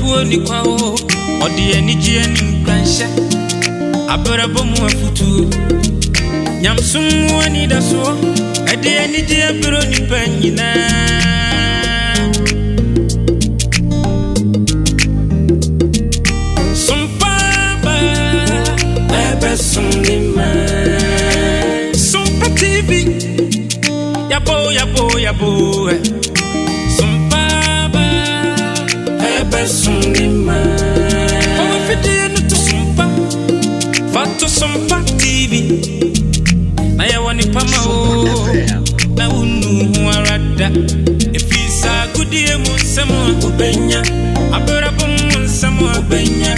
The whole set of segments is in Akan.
Mpuo ni kwa o, ɔde anigyeɛ ne nkuranhyɛ abrabɔ mu afotuo nyamsom mu anidasoɔ ɛde anigyeɛ berɛ nipa nyinaa. Sompa ba ɛbɛsom ne ma Sompa TV yabo yabo yabo ɛ. Sompa ba ɛbɛsom ne ma fa wafidie no to Sompa fa to Sompa TV na yɛwɔ nipa ma o na wonu ho ara da ɛfiri saa agodie mu nsɛm a wobɛnya abrabɔ mu nsɛm a wobɛnya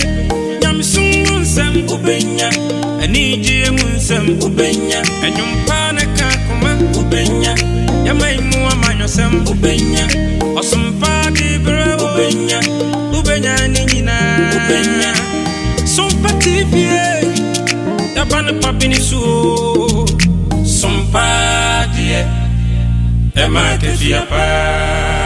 nyamesom mu nsɛm wobɛnya anigyeɛ mu nsɛm wobɛnya ɛnwompa ne ka koma wobɛnya yɛma yi mu amanyɔsɛm wobɛnya ɔsompa de berɛ wobɛnya wobɛnya ne nyinaa wobɛnya Sompa TV yɛba no papene so o Sompa deɛ ɛma akatua paa.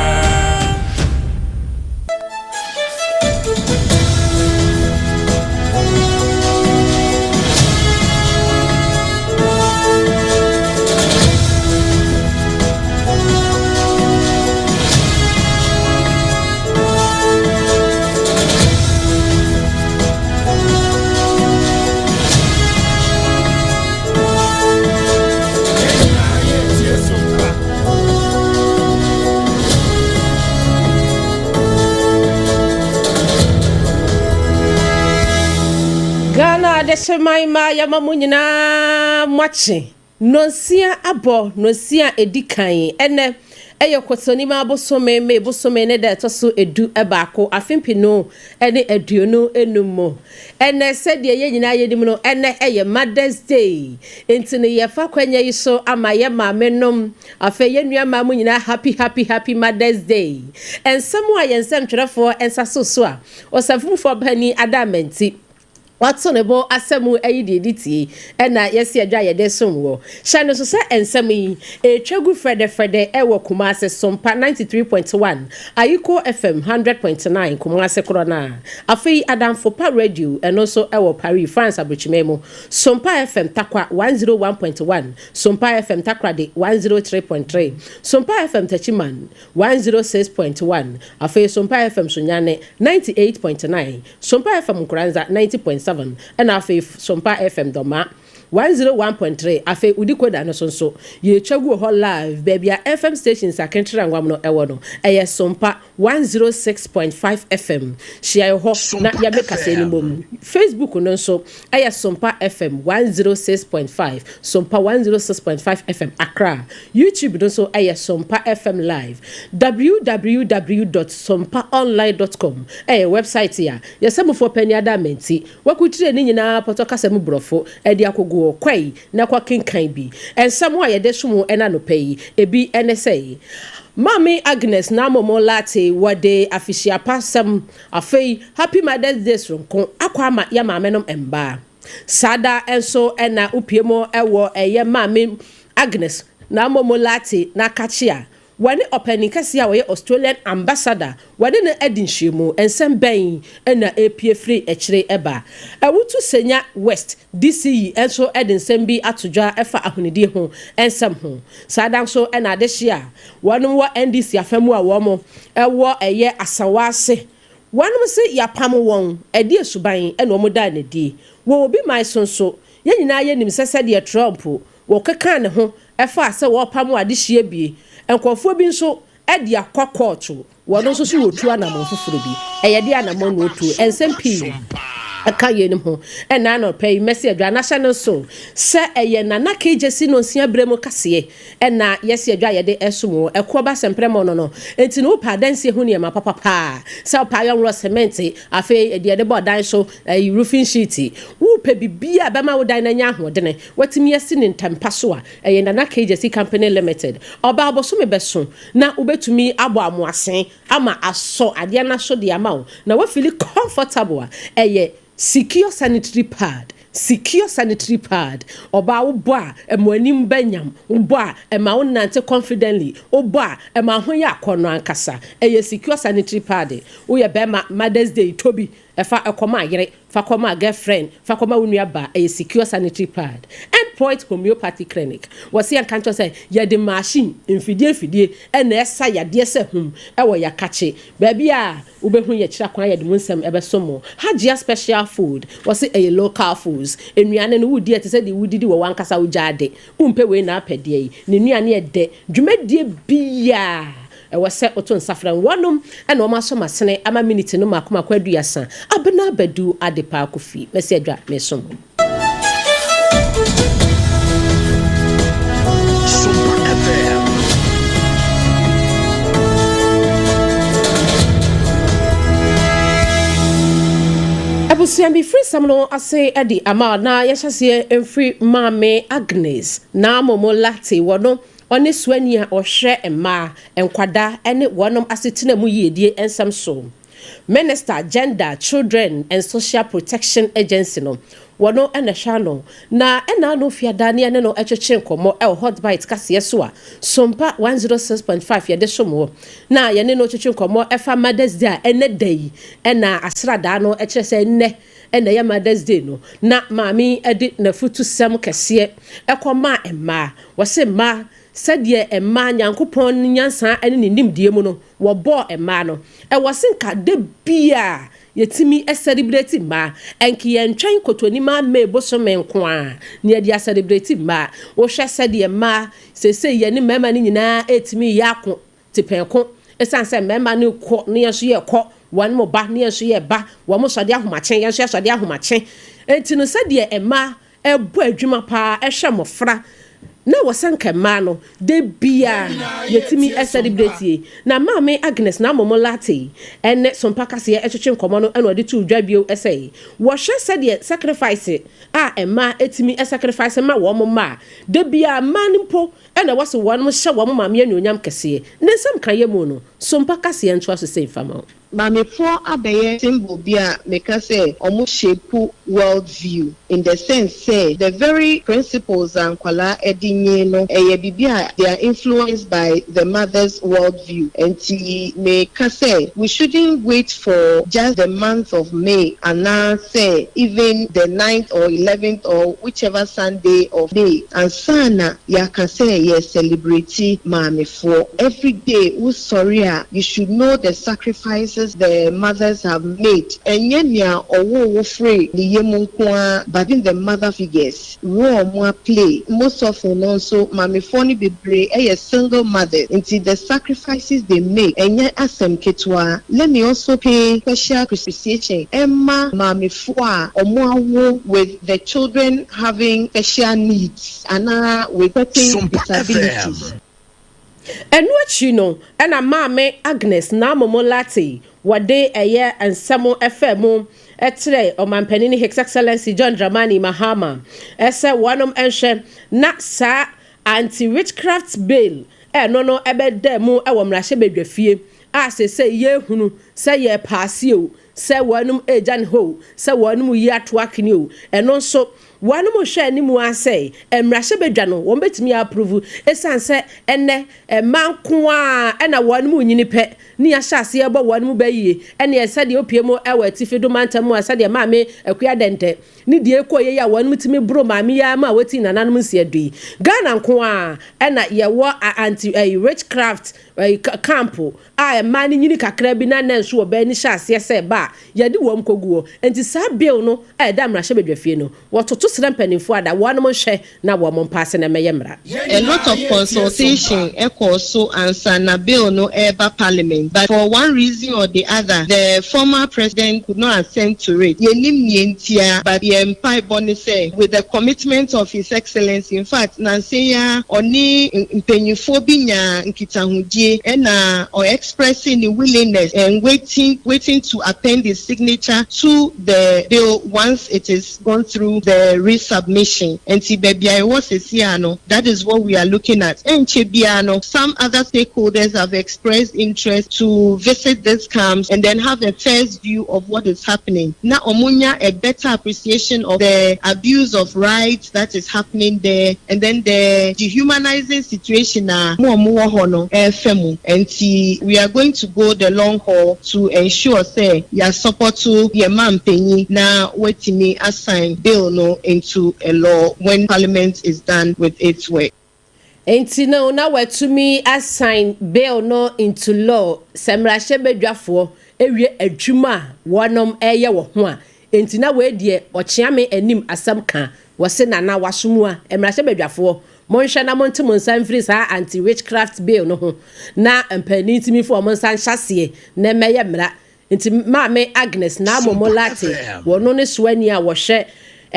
Ghana adehyeman ma yɛma mo nyinaa moakye. Nonsia abɔ nonsia a ɛdi kan. Ɛnɛ ɛyɛ Kɔtɔnima bosome, May bosome ne da ɛtɔ so 11, afe 2025 mu. Ɛnɛ sɛdeɛ yɛn nyinaa yɛnim no, ɛnɛ ɛyɛ Mother's Day. Nti no yɛfa kwanya yi so ama yɛ maame nom, afei yɛn nua maa mu nyinaa, happy happy happy Mother's Day. Nsɛm a yɛn nsɛmtwerɛfoɔ nsa so so a ɔsɛmfomfoɔ panin Ada Amanti wato ne bo asɛm ayi deɛ ɛdi tie ɛna yɛsi adwa a yɛde som wɔ hyɛ no so sɛ nsɛm yi ɛtwa gu frɛdɛfrɛdɛ ɛwɔ Kumase Sompa 93.1, Ayiko FM 100.9 Kumase korɔ no a afei Adamfo Pa Radio ɛno nso ɛwɔ Paris, France aburokyima mu, Sompa FM Takwa 101.1, Sompa FM Takoradi 103.3, Sompa FM Techiman 106.1, afei Sompa FM Sunyani 98.9, Sompa FM Nkoranza 90.7, ɛna afei Sompa FM Dɔma 101.3. Afei wodi koda no so nso yɛtwa gu wɔ hɔ live. Baabi a FM stations akentere angwam no ɛwɔ no ɛyɛ Sompa 106.5 FM. Hyia yɛ hɔ na yɛbɛkasa no mmom. Facebook no nso ɛyɛ Sompa FM 106.5, Sompa 106.5 FM Accra. YouTube no nso ɛyɛ Sompa FM Live. www.sompaonline.com ɛyɛ website a yɛsɛmufoɔ panyin ada amenti wakutire ne nyinaa pɔtɔ kasa mu borɔfo ɛde akogo kwai na kɔ kenkan bi. Nsɛm a yɛde som ɛna nopɛ yi ebi ɛne sɛ Maame Agnes Namomo Late wɔde afihyia pa sɛm, afei Happy Mother's Day soronko akɔ ama yɛ maame nom mbaa. Saa da nso ɛna upie mu ɛwɔ ɛyɛ Maame Agnes Namomo Late n'akakye a wɔne ɔpanin kɛseɛ a wɔyɛ Australian ambassador wɔne no adi nhyiamu. Nsɛm bɛn ɛna epie firi akyire ɛba? Awutu Senya West DCE nso ɛde nsɛm bi ato dwa ɛfa ahonidie ho nsɛm ho. Saa da nso ɛna adehye a wɔn wɔ NDC afa mu a wɔn ɛwɔ ɛyɛ asawa ase wɔn se yapam wɔn ɛde esuban ɛna wɔn da n'adi wɔ obi man so. Nso yɛn nyinaa yɛnim sɛ sɛdeɛ Trump wɔkeka ne ho ɛfa sɛ wɔpam adehyia bie nkurɔfoɔ bi nso ɛde akɔ kɔɔto wɔn nso so wɔtu anammɔn foforɔ bi ɛyɛ de anammɔn na wɔtu. Nsɛm pii ɛka yɛn ho ɛna anɔpɛ yi mɛsi adwa n'ahyɛ no so sɛ ɛyɛ Nana Kegye si no nsia berɛ mu kaseɛ ɛna yɛsi adwa yɛde ɛsom wɔ ɛkoɔ ba sɛmprɛmɔ no nti no wopɛ adansie ho nneɛma papapaa sɛ wopɛ ayɔnworɔ cement, afei ɛdeɛ yɛde bɔ dan so, ɛyi roofing sheet, wopɛ biribiara a bɛma wo dan no anya ahoɔdene watumi asi ne ntampa so a ɛyɛ Nana Kegye si Company Limited. Ɔbaa bɔsome bɛso na wobɛtumi abɔ amoasen ama asɔ adeɛ no so de ama wo na wafeel comfortable a ɛyɛ secure sanitary pad. Secure sanitary pad. Ɔbaa, wobɔ a, ɛma anim bɛnyam. Wobɔ a, ɛma wo nante confidently. Wobɔ a, ɛma ho yɛ akɔnnɔ ankasa. Ɛyɛ Secure sanitary pad. Woyɛ bɛrima, Mother's Day, tobi ɛfa ɛkɔma ayere, fa kɔma girlfriend, fa kɔma wo nua ba. Ɛyɛ Secure sanitary pad. Endpoint Homeopathy Clinic, wɔsi yɛn kankyɛn sɛ yɛde machine mfidie mfidie ɛna ɛsa yadeɛ sɛ hum ɛwɔ yakakye. Baabi a wobɛhu yɛ kyerɛ kwan, yɛde mu nsɛm ɛbɛso mo. Hajia Special Food, wɔsi ɛyɛ local foods. Nnuane no wodi ɛte sɛ deɛ wodidi wɔ wankasa wogya ade. Wompɛ wei na apɛdeɛ yi ne nnuane ɛdɛ. Dwumadie biaa ɛwɔ sɛ woto nsafra wɔnom ɛna wɔn asɔ masene ama minute no mako mako 30. Abena abɛdu ade paa kofi mɛsi adwa mesom. Sompa FM. Abusua bi firi nsɛm no ase de ama na yɛhyɛ aseɛ mfiri Maame Agnes na Momo Late wɔ no, ɔne suani a ɔhwɛ mmaa, nkwadaa ne wɔnom asetena mu yiedie nsɛm so. Minister, Gender, Children and Social Protection Agency no, wɔno ɛna hwɛ ano na ɛna ano fiada ne ɛne no ɛtwetwe nkɔmmɔ ɛwɔ Hot Bite kaseɛ so a Sompa 106.5 yɛde som wɔ, na yɛne no twetwe nkɔmmɔ ɛfa Mothers Day a ɛnɛ da yi ɛna asradaa no ɛkyerɛ sɛ ɛnɛ ɛna ɛyɛ Mothers Day no. Na maame ɛde n'afutusɛm kɛseɛ ɛkɔmaa mmaa. Wɔse mmaa, sɛdeɛ mmaa Nyankopɔn nyansa ne ne nimdeɛ mu no wɔbɔɔ mmaa no, ɛwɔ se nka da bia yɛtumi celebrate mmaa. Ɛnke yɛntwɛn Kotonimaa May bosome nko a na yɛde acelebrate mmaa. Wohwɛ sɛdeɛ mmaa seesei yɛne mmarima no nyinaa ɛtumi yɛ ako tepɛnko, ɛsiane sɛ mmarima no kɔ ne yɛn nso yɛkɔ, wɔn mo ba ne yɛn nso yɛ ba, wɔn mo sɔde ahomakye, yɛn nso yɛsɔde ahomakye. Nti no, sɛdeɛ mmaa ɛbɔ adwuma paa ɛhwɛ mmɔfra na wɔsɛ nka mmaa no de bia yɛtumi celebrate. Na Maame Agnes na Amomo Late ɛne Sompa kaseɛ ɛtwetwe nkɔmɔ no, ɛna ɔde to dwa bio ɛsɛ wɔhwɛ sɛdeɛ sacrifice a mmaa ɛtumi sacrifice ma wɔn mmaa de bia, mmaa no mpo ɛna wɔsɛ wɔn hyɛ wɔn maame anuonyam kɛseɛ. Ne nsɛm ka yɛ mu no, Sompa kaseɛ ntoa so sɛ nfama o. Maamefoɔ abɛyɛ symbol bi a meka sɛ ɔmo shape world view, in the sense sɛ the very principles a nkwalaa ɛde nye no, ɛyɛ biribi a they are influenced by the mother's world view. Nti meka sɛ we shouldn't wait for just the month of May anaasɛ even the 9th or 11th or whichever Sunday of May ansa na yɛaka sɛ yɛ celebrate maamefoɔ. Every day wosɔre a, you should know the sacrifices the mothers have made. Ɛnyɛ nea ɔwɔ wo firi ne yam nko ara, but in the mother figures role ɔmo play. Most often no nso, maamefoɔ no bebree ɛyɛ single mothers, nti the sacrifices they make ɛnyɛ asɛm ketewa. Let me also pay special appreciation ɛma maamefoɔ a ɔmo awo with the children having special needs anaa with certain Sompa disabilities. FM. Ɛno akyi no, ɛna Maame Agnes Naamomo Late wɔde ɛyɛ nsɛm ɛfɛ mu ɛkyerɛ ɔmampanin His Excellency John Dramani Mahama ɛsɛ wɔnom nhwɛ na saa anti witchcraft bill ɛno no ɛbɛda mu ɛwɔ mmarahyɛbadwafie a sese yɛhunu sɛ yɛ pass o, sɛ wɔnom egya ne hɔ o, sɛ wɔnom yi ato akene o, ɛno nso wɔnom hwɛ anim asɛ mmarahyɛbadwa no wɔn bɛtumi approve, ɛsiane sɛ ɛnɛ mmaa nko a ɛna wɔnom nyini pɛ ne yɛahyɛ aseɛ bɔ wɔnom bɛyie. Ɛne sɛdeɛ opie mu ɛwɔ atifi do mantam mu a, sɛdeɛ Maame Akua Dɛntɛ ne deɛ ɛkɔ yɛ yi a wɔnom tumi boro maame yi ama a wɔti nananom nsia du yi. Ghana nko a ɛna yɛwɔ anti ɛyi witchcraft ɛyi camp a mmaa no nyini kakra bi na nɛ nso wɔ bɛn ni hyɛ aseɛ sɛ ba a yɛde wɔn kɔgu hɔ. Nti saa bill no a ɛda mmarahyɛbadwafie no, wɔtoto srɛ mpanimfoɔ ada wɔnom nhwɛ na wɔn mpaase na ɛmɛyɛ mmara. A lot of consultation ɛkɔɔ so ansa na bill no ɛreba Parliament, but for one reason or the other, the former president could not assent to it. Yɛnim nea ntia, but yɛn mpaebɔ ne sɛ with the commitment of His Excellency, in fact, nansa ɔne mpanyinfoɔ bi nya nkitahodie ɛna ɔ expressing ne willingness and waiting. waiting to append his signature to the bill once it is gone through the resubmission. Nti baabi a ɛwɔ seesei no, that is what we are looking at. Ɛnkyɛ biara no, some other stakeholders have expressed interest to visit these camps and then have a first view of what is happening. Na ɔmo nya a better appreciation of the abuse of rights that is happening there and then the dehumanizing situation a mo ɔmo wɔ hɔ no ɛɛfɛ mu. Nti we are going to go the long haul to ensure sɛ yɛ support yɛ mampanyin na watumi asign bill no into a law when Parliament is done with its work. Nti no na watumi asign bill no into law sɛ mmarahyɛbadwafoɔ ewie adwuma a wɔnom ɛreyɛ wɔ ho a. Nti na wei deɛ, ɔkyeame anim asɛm ka wɔse nana wasom a mmarahyɛbadwafoɔ monhwɛ na monte mo nsa mfiri saa anti witchcraft bill no ho na mpanin ntumi fo wɔn nsa nhyɛ aseɛ na mmɛyɛ mmara. Nti Maame Agnes Naa Momo Lartey, wɔno ne soani a wɔhwɛ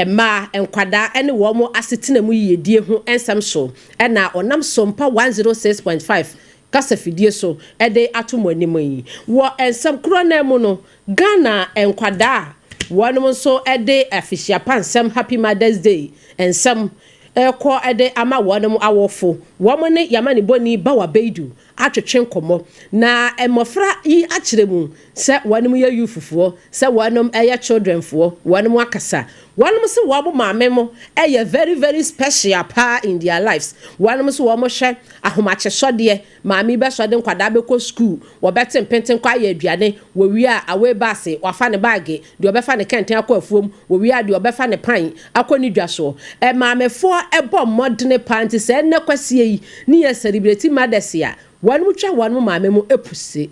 mmaa, nkwadaa ne wɔn asetena mu yiedie ho nsɛm so, ɛna ɔnam Sompa 106.5 kasafidie so ɛde ato mo anim yi. Wɔ nsɛm korɔ nan mu no, Ghana nkwadaa a wɔn nso de afihyiapa nsɛm, Happy Mother's Day nsɛm ɛkɔ de ama wɔn awɔfo, wɔn ne yamani bɔni Bawa Beidu atwetwe nkɔmɔ, na mmɔfra yi akyerɛ mu sɛ wɔn yɛ youthfoɔ, sɛ wɔn yɛ childrenfoɔ. Wɔn akasa, wɔn sɛ wɔn maame mo yɛ very very special paa in their lives. Wɔn nso wɔn hwɛ ahomakyesɔdeɛ, maame bɛsɔde nkwadaa bɛkɔ school, wɔbɛte mpenten kɔ ayɛ aduane, wɔwie a away baase wafa ne baage deɛ ɔbɛfa ne kɛntɛn akɔ afuom, wɔwie a deɛ ɔbɛfa ne pan akɔ ne dwa soɔ. Maamefoɔ ɛbɔ mmɔdene paa, nti sɛ ɛnnɛ kwasie yi ne yɛ celebrate mothers a, wɔn twa wɔn maame mu epuse.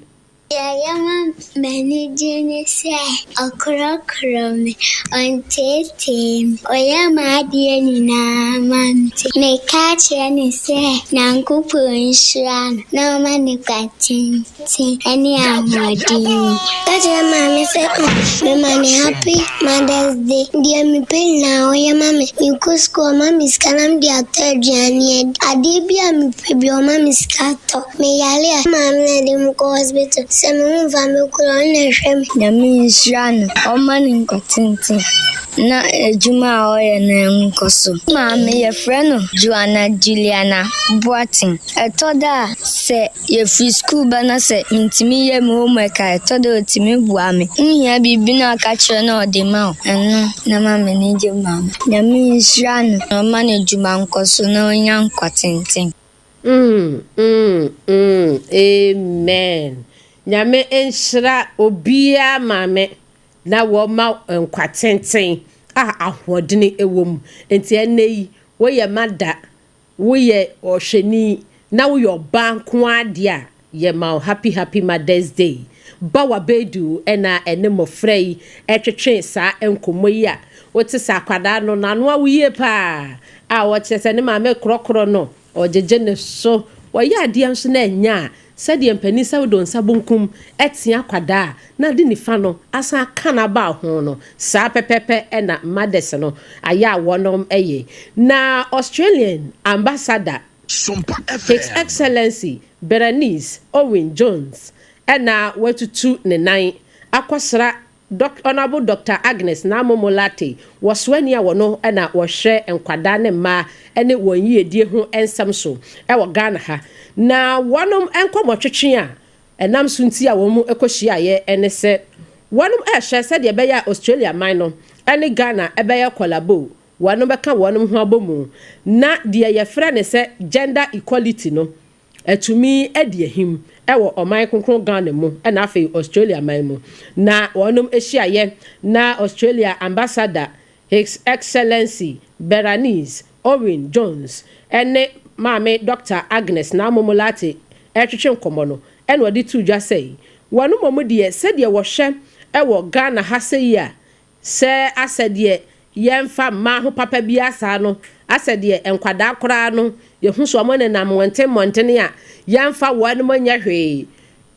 Deɛ ma m'ani gye ne sɛ ɔkorɔkorɔ me, ɔnteetee me, ɔyɛ m'adeɛ nyinaa ma me. Meka kyerɛ no sɛ Nyankopɔn nhyira no na ɔma no nkwa tenten ne ahoɔden. Ka kyerɛ maame sɛ mema no Happy Mother's Day. Deɛ mepɛ nyinaa ɔyɛ ma me. Mekɔ sukuu, ɔma me sika na mede atɔ aduane adi. Adeɛ bi a mepɛ bi, ɔma me sika tɔ. Meyare a, maame na ɛde me kɔ hospital. Sɛ me ho mfa me koraa, ɔno na ɛhwɛ me. Nyame nhyira no, ɔmma no nkwa tenten na adwuma a ɔyɛ no nkɔ so. Maame yɛfrɛ no Joanna Juliana Boateng. Ɛtɔ da a sɛ yɛfiri sukuu ba na sɛ mentumi yɛ me homework a, ɛtɔ da a otumi boa me. Wohia biribi na ɔka kyerɛ na ɔde ma wo. Ɛno na ma m'ani gye maame. Nyame nhyira no na ɔmma no adwuma nkɔ so na ɔnya nkwa tenten. Amen. Nyame nhyira obiara maame na wɔma nkwa tenten a ahoɔdene wɔ mu. Nti ɛnnɛ yi, woyɛ mada, woyɛ ɔhwɛni na woyɛ ɔbaa nko adeɛ a, yɛma wo happy happy Mother's Day. Bawa Bedu ɛna ɛne mmɔfra yi ɛtwetwe saa nkɔmmɔ yi a wote sɛ akwadaa no n'ano awo yie paa a wɔkyerɛ sɛ ne maame korɔkorɔ no, ɔgyegye ne so, wɔyɛ adeɛ nso na ɛnya a sɛdeɛ mpanin sɛ wode nsa bonkum ɛtea akwadaa a na de nifa no asan aka n'aba ho no, saa pɛpɛpɛ ɛna mothers no ayɛ a wɔnom ɛyɛ. Na Australian Ambassador Sompa His FM. Excellency Bernice Owen Jones ɛna watutu ne nan akɔsra Honourable Dr Agnes Naa Momo Lartey, wɔsoani a wɔno ɛna wɔhwɛ nkwadaa ne mmaa ne wɔn yiedie ho nsɛm so ɛwɔ Ghana ha. Na wɔnom nkɔmmɔtwetwe a ɛnam so nti a wɔn kɔhyiaeɛ ɛne sɛ wɔnom ɛrehwɛ sɛdeɛ ɛbɛyɛ a Australia man no ɛne Ghana ɛbɛyɛ collabo, wɔnom bɛka wɔnom ho abɔ mu na deɛ yɛfrɛ ne sɛ gender equality no atumi adi ahim ɛwɔ ɔman kronkron Ghana mu ɛna afei Australia man mu. Na wɔnom ahyiaeɛ na Australia Ambassador His Excellency Bernice Owen Jones ɛne maame Dr Agnes Naa Momo Lartey ɛretwetwe nkɔmmɔ no, ɛna ɔde to dwa sɛ wɔn mmom deɛ, sɛdeɛ wɔhwɛ ɛwɔ Ghana ha sɛ yi a sɛ asɛdeɛ yɛmfa mmaa ho papa bi asa no, asɛdeɛ nkwadaa koraa no yɛhu so ɔmo nenam mmɔnten mmɔntene a yɛmfa wɔn mo nyɛ hwee,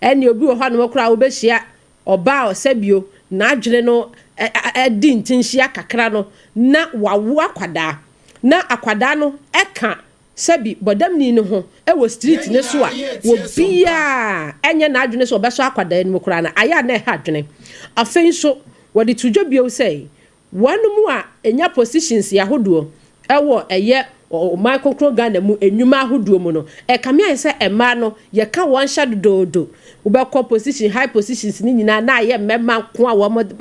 ɛne obi wɔ hɔnom koraa wobɛhyia ɔbaa a ɔsɛbio n'adwene no ɛdi ntinhyia kakra no na wawo akwadaa na akwadaa no ɛka. sɛbi bɔdamni no ho wɔ street no so a, obiara nyɛ n'adwene sɛ ɔbɛsɔ akwadaa no mu koraa no, ayɛ a na ɛha adwene. Afei nso, wɔde to dwa bio sɛ, wɔnom a ɛnya positions ahodoɔ wɔ ɛyɛ ɔman kronkron Ghana mu nnwuma ahodoɔ mu no, ɛkame ayɛ sɛ mmaa no yɛka wɔn hyɛ dodoodo. Wobɛkɔ position, high positions no nyinaa na ayɛ mmarima nko a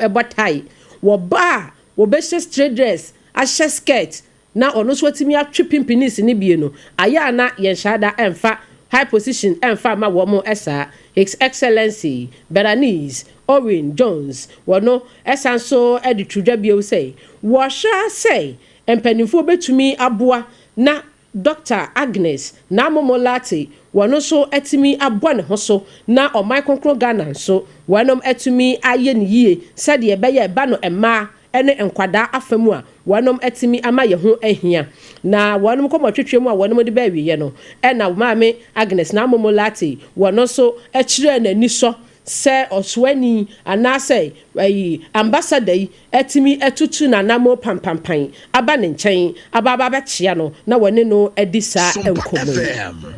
wɔbɔ tie. Wɔba a, wɔbɛhyɛ straight dress, ahyɛ skirt, na ɔno nso atumi atwe pimpinisi no bie no, ayɛ a na yɛnhyɛ da ɛmfa high position ɛmfa ma wɔn saa. His Excellency Beranice Owen Jones wɔno ɛsan so de to dwa bio sɛ wɔhwɛ sɛ mpanimfoɔ bɛtumi aboa na Dr. Agnes Naamomo Lartey wɔno nso atumi abɔ ne ho so na ɔman kronkron Ghana nso wɔnom atumi ayɛ ne yie sɛdeɛ ɛbɛyɛ ɛba no mmaa ne nkwadaa afa mu a wɔnom atumi ama yɛn ho ahia. Na wɔnom kɔmɔtwetwe mu a wɔnom de bɛawieɛ no, ɛna Maame Agnes Naamomo Lartey wɔno nso kyerɛɛ n'ani sɔ sɛ ɔsoani anaasɛ ayi ambassador yi atumi atutu n'anamo pampampan aba ne nkyɛn aba aba abɛkyea no na wɔne no adi saa nkɔmmɔ yi.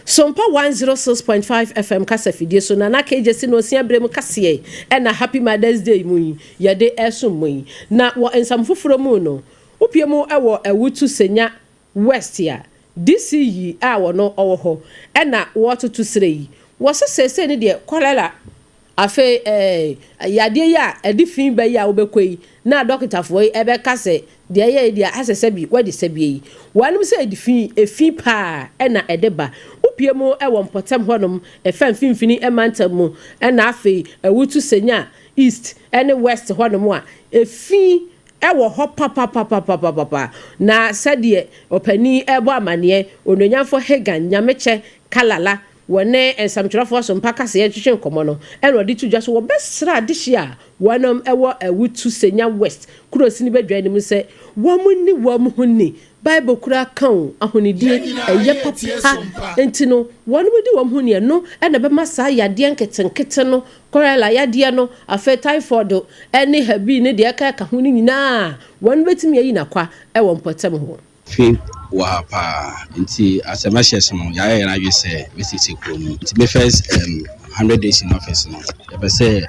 Sompa 106.5 FM kasa fidie so na na KJ si na osia berɛ mu kaseɛ ɛna Happy Mother's Day mu yi yɛde ɛsom mu yi. Na wɔ nsɛm foforɔ mu no, wopie mu ɛwɔ Awutu Senya West a DC yi a wɔno ɔwɔ hɔ ɛna wɔtoto serɛ yi, wɔsɛ seesei ne deɛ cholera afei yadeɛ yi a ɛde fi ba yi a wobɛkɔ yi na dɔkitafoɔ yi ɛbɛka sɛ deɛ ɛyɛ yi deɛ asɛ sɛ bi wɔde sɛ bi yi wɔnom sɛ ɛde fi efi paa ɛna ɛde ba. Wopie mu ɛwɔ mpɔtam hɔnom ɛfɛ mfimfini ɛmantam mu ɛna afei Awutu Senya East ɛne West hɔnom a efi ɛwɔ hɔ papapapapapapa. Na sɛdeɛ ɔpanin ɛbɔ amaneɛ, Onuonyamfo Hagan Nyamekyɛ Kalala wɔne nsɛmtwerɛfoɔ so mpa kaseɛ twetwe nkɔmmɔ no, ɛna ɔde to dwa so wɔbɛsrɛ adehye a wɔnom ɛwɔ Awutu Senya West kuro sini bɛdwa anim sɛ wɔn ni wɔn ho ni. Bible kura ka o, ahonidie ɛyɛ papa, nti no wɔn di wɔn ho ni. Ɛno ɛna bɛma saa yadeɛ nketenkete no, cholera yadeɛ no, afei typhoid ɛne habi ne deɛ ɛka ɛka ho no nyinaa, wɔn bɛtumi ayi n'akwa ɛwɔ mpɔtam hɔ. Fi wɔ ha paa, nti asɛm ahyɛ so no, yɛayɛ yɛn adwene sɛ bɛsiesie kuro mu. Nti me first 100 days in office no, yɛpɛ sɛ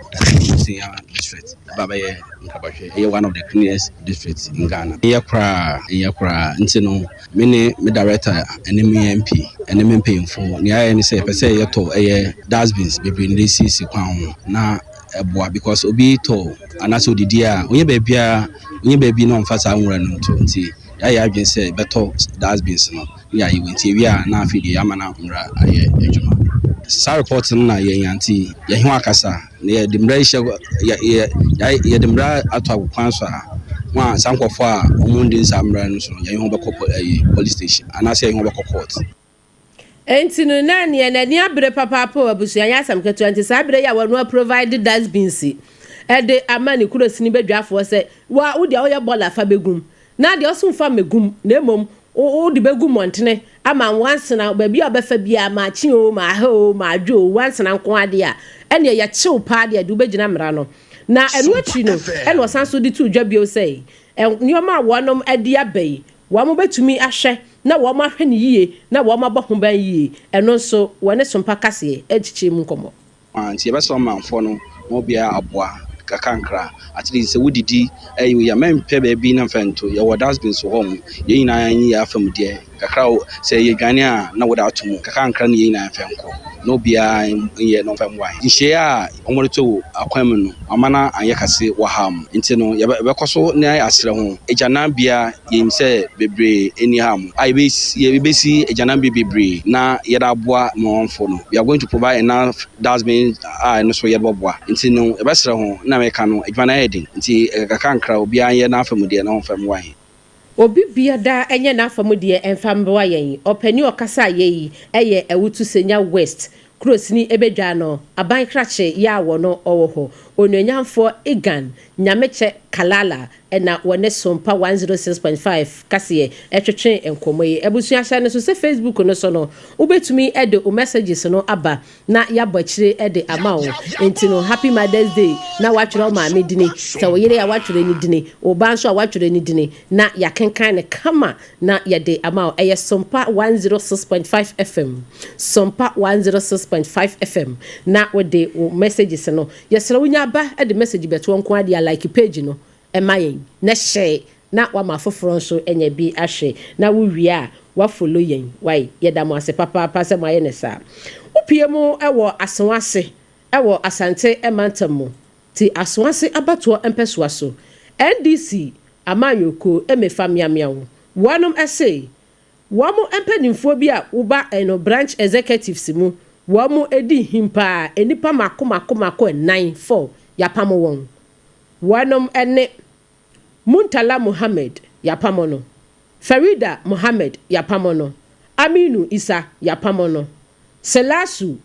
Senya district ɛba bɛyɛ Nkrabahwɛ ɛyɛ one of the cleanest districts in Ghana. Ɛyɛ koraa, ɛyɛ koraa. Nti no me ne me director ɛne me MP ɛne me mpanyinfo, nea ayɛ ne sɛ yɛpɛ sɛ yɛtɔ ɛyɛ dustbins bebree ne de siesie kwan ho na ɛboa, because obi tɔ anaasɛ odidi a, onye baabi a onye baabi na ɔmfa saa nwura no nto. Nti yɛayɛ adwene sɛ bɛtɔ dustbins no ne yɛayɛ wɔ. Nti ewie a, na afei deɛ yɛama no mmara ayɛ adwuma. Saa report no na yɛnya, nti yɛhe akasa na yɛde mmara hyɛ yɛ yɛde mmara ato akokwan so a wɔn a saa nkurɔfoɔ a wɔn ndi saa mmara no so no, yɛn ho bɛkɔ ɛyɛ police station anaasɛ yɛn ho bɛkɔ court. Nti no na neɛ n'ani abere papaapa wɔ abusua nyɛ asɛm ketewa. Nti saa bere yi a wɔn provide dustbins ɛde ama ne kuro sini badwafoɔ sɛ wa wo deɛ woyɛ bɔɔla fa bɛgum na deɛ ɔso nfa mɛgum, na mmom wode bɛgu mmɔntene ama wansena baabi a ɔbɛfa biara, maakye o, maaha o, maadwo o, wansena nko adeɛ a ɛneɛ yɛkyew paa deɛ de wobɛgyina mmara no. Na ɛno akyi no, ɛna ɔsan so de to dwa bio sɛ nneɛma a wɔnom de aba yi, wɔn bɛtumi ahwɛ na wɔn ahwɛ ne yie na wɔn abɔ ho ban yie. Ɛno nso wɔne Sompa kaseɛ akyikyiri mu nkɔmmɔ. Nti yɛbɛsrɛ ɔmanfoɔ no na obiara aboa kakrankra. At least sɛ wodidi ɛyɛ wei a, mɛmpɛ baabi na mfa nto. Yɛwɔ dustbins wɔ hɔ mo, yɛn nyinaa nyi yɛ afa mu deɛ kakra o. Sɛ yɛ dwane a, na wode ato mu kakrankra ne yɛn nyinaa mfa nkɔ na obiara nyɛ na ɔmfa mmoa yɛn. Nhyehyɛeɛ a wɔde to akwan mu no ama no anyɛ kɛse wɔ ha mu, nti no yɛbɛkɔ so na asrɛ ho. Agyananbea, yɛnim sɛ bebree ɛni ha mu a yɛbɛsi agyananbea bebree na yɛde aboa mmanfoɔ no. We are going to provide enough dustbin a ɛno so yɛde bɛboa. Nti no yɛbɛsrɛ ho na mɛka no, adwuma no ayɛ den, nti kakrankra obiara nyɛ n'afa mu deɛ na ɔmfa mmoa yɛn. Obi bia daa ɛnyɛ n'afa mu deɛ ɛmfa mboa yɛn. Ɔpanin ɔkasa a yɛyi ɛyɛ Awutu Senya West kurosini ebedwa no aban krakye yɛ a wɔ no ɔwɔ hɔ. Onuonyamfoɔ Egan Nyamekyɛ Kalala na wɔne Sompa 106.5 kaseɛ twetwee nkɔmmɔ yi. Abusua hyɛ no so sɛ Facebook no so no, wobɛtumi de wo messages no aba na yɛabɔ akyire de ama wo. Enti no Happy Mother's Day na woatwerɛ wo maame dini, sɛ wo yere a woatwerɛ ne dini, wo ba nso a woatwerɛ ne dini na yɛakenkan no kama na yɛde ama wo. Ɛyɛ Sompa 106.5 FM, Sompa 106.5 FM na wode wo messages no. Yɛsrɛ wo nya ba de message bɛtoɔ nko ara deɛ a like page no ma yɛn na hyɛ na wama afoforɔ nso anya bi ahwɛ na wo wie a wa follow yɛn wai. Yɛda mo ase papaapa sɛ moayɛ no saa. Wo pue mu wɔ Asoase wɔ Asante mantam mu ti Asoase abatoɔ mpɛsoa so NDC amanyɔkuo mefa meameaw wɔnom se Wɔn mpanimfoɔ bi a woba no branch executives mu, wɔn di him paa, nnipa mako mako mako nnan, four, yapamo wɔn. Wɔnom ne, Muntala Mohammed, yapamo no, Farida Mohammed, yapamo no, Aminu Isa, yapamo no, Selasu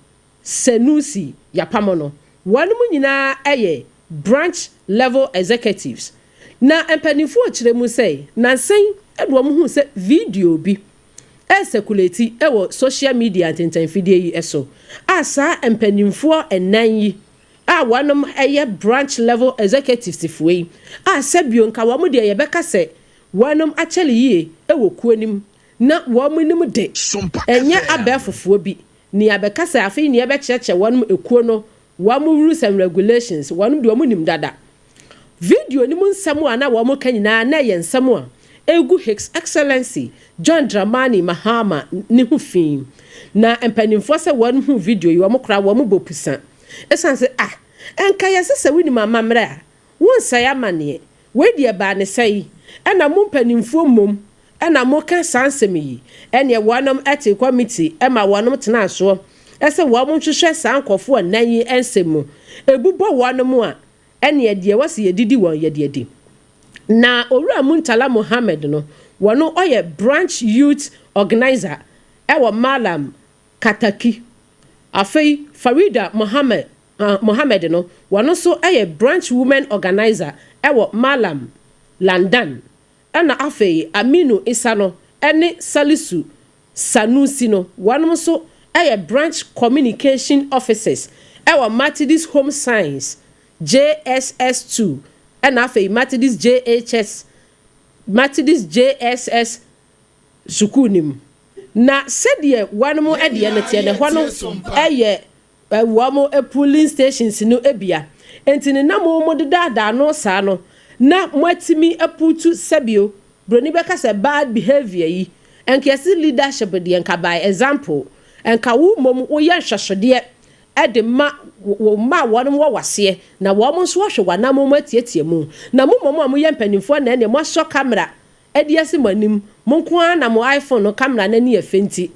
Sanusi, yapamo no. Wɔnom nyinaa yɛ branch level executives. Na mpanimfoɔ kyerɛ mu sɛ nnansa yi na wɔhuu sɛ video bi resɛkulati wɔ social media ntentanfidie yi so a saa mpanimfoɔ nnan yi a wɔnom yɛ branch level executives foɔ yi a sɛbio nka wɔn deɛ yɛbɛka sɛ wɔnom akyɛle yie wɔ kuo no mu na wɔn nim de ɛnyɛ abɛɛfofoɔ bi nea bɛka sɛ afei nea ɛbɛkyerɛkyerɛ wɔnom ekuo no wɔn rules and regulations wɔnom deɛ wɔn nim dada. Video no mu nsɛm a na wɔreka nyinaa na ɛyɛ nsɛm a ɛregu His Excellency John Dramani Mahama ne ho fi. Na mpanimfoɔ sɛ wɔn hu video yi wɔn koraa wɔn bɔ pusa. Ɛsiane sɛ ah nka yɛse sɛ wonim amammerɛ a wonsɛe amanneɛ. Wei deɛ ɛbaa ne sɛe ɛna mo mpanimfoɔ mmom na moka saa nsɛm yi. Ɛneɛ wɔnom tee kɔmiti ma wɔnom tenaa soɔ sɛ wɔn nhwehwɛ saa nkorɔfoɔ nnan yi nsɛm mu. Ɛbu bɔ wɔnom a Ɛneɛ deɛ wɔse yɛdidi wɔn yɛde adi. Na Owura Muntala Mohammed no wɔno ɔyɛ Branch Youth Organiser wɔ Mallam Kataki. Afei Farida Mohammed Mohammed no wɔno nso yɛ Branch Women Organiser wɔ Mallam Landan. Ɛna afei Aminu Isa no ne Salisu Sanusi no wɔnom nso yɛ Branch Communication Officers wɔ Methodist Home Science JSS 2 ɛna afei Methodist JHS Methodist JSS sukuu no mu. Na sɛdeɛ wɔnom deɛ no teɛ no ɛhɔ no yɛ wɔn polling stations no bia. Enti no na mo modedaadaa no saa no na moatumi aputu sɛbio Broni bɛka sɛ bad behaviour yi nka yɛse leadership deɛ nka by example nka wo mmom woyɛ nhwɛsodeɛ de ma wo mma a wɔnom wɔ waseɛ na wɔn nso ahwɛ w'anamon mu atiatia mu na mo mmom a moyɛ mpanimfoɔ na ɛneɛ moasɔ camera de asi mo anim mo nko ara na mo iPhone no camera no ani yɛ fɛ nti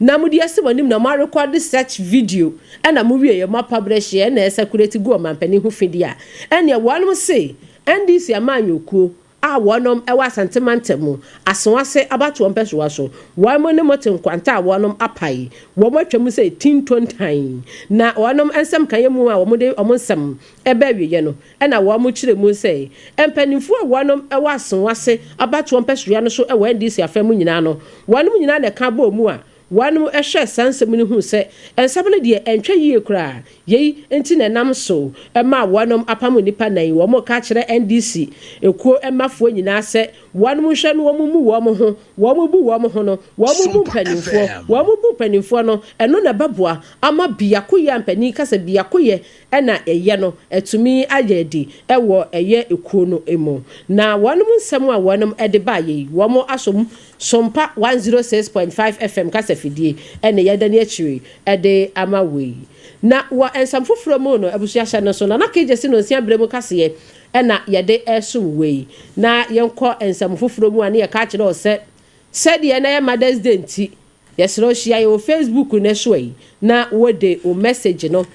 na mode asi mo anim na moarekɔde such video ɛna mowieɛ moapabrɛhyeɛ ɛna ɛsakurati gu ɔmampanin ho fi deɛ a ɛneɛ wɔnom se NDC amanyɔkuo a wɔnom wɔ Asante mantam mu, Asoase abatoɔ mpɛsoa so, wɔnom ne mo te nkwanta a wɔnom apae, wɔn atwa mu sɛ tintontan, na wɔnom nsɛm kaeɛ mu a wɔn de wɔn nsɛm ba awieɛ no, ɛna wɔn kyerɛ mu sɛ mpaninfoɔ a wɔnom wɔ Asoase abatoɔ mpɛsoa no so wɔ NDC afa mu nyinaa no, wɔnom nyinaa na ɛka bɔɔ mu a Wɔnom hwɛɛ saa nsɛm no huu sɛ nsɛm no deɛ ɛntwa yie koraa. Yei nti na ɛnam so maa wɔnom apamo nnipa nan yi. Wɔn reka akyerɛ NDC ekuo mmafoɔ nyinaa sɛ wɔnom nhwɛ na wɔn mmu wɔn ho. Wɔn bu wɔn ho no, wɔn bu mpaninfoɔ. Wɔn bu mpaninfoɔ no, ɛno na ɛbɛboa ama biakoyɛ a mpanin ka sɛ biakoyɛ na ɛyɛ no atumi ayɛ adi wɔ ɛyɛ ekuo no mu. Na wɔnom nsɛm a wɔnom de baeɛ yi, wɔn asom Sompa 106.5 FM kasafidie na yɛadane akyire de ama wo yi. Na wɔ nsɛm foforɔ mu no, abusua hyɛ no nso, Nana Kegyesi Nonsia berɛ mu kaseɛ na yɛde resom wo yi. Na yɛnkɔ nsɛm foforɔ mu a ne yɛka akyerɛ wo sɛ, sɛdeɛ na ɛyɛ Mother's Day nti, Yɛsrɛ wo hyia yɛn wɔ Facebook no so yi na wode wo message no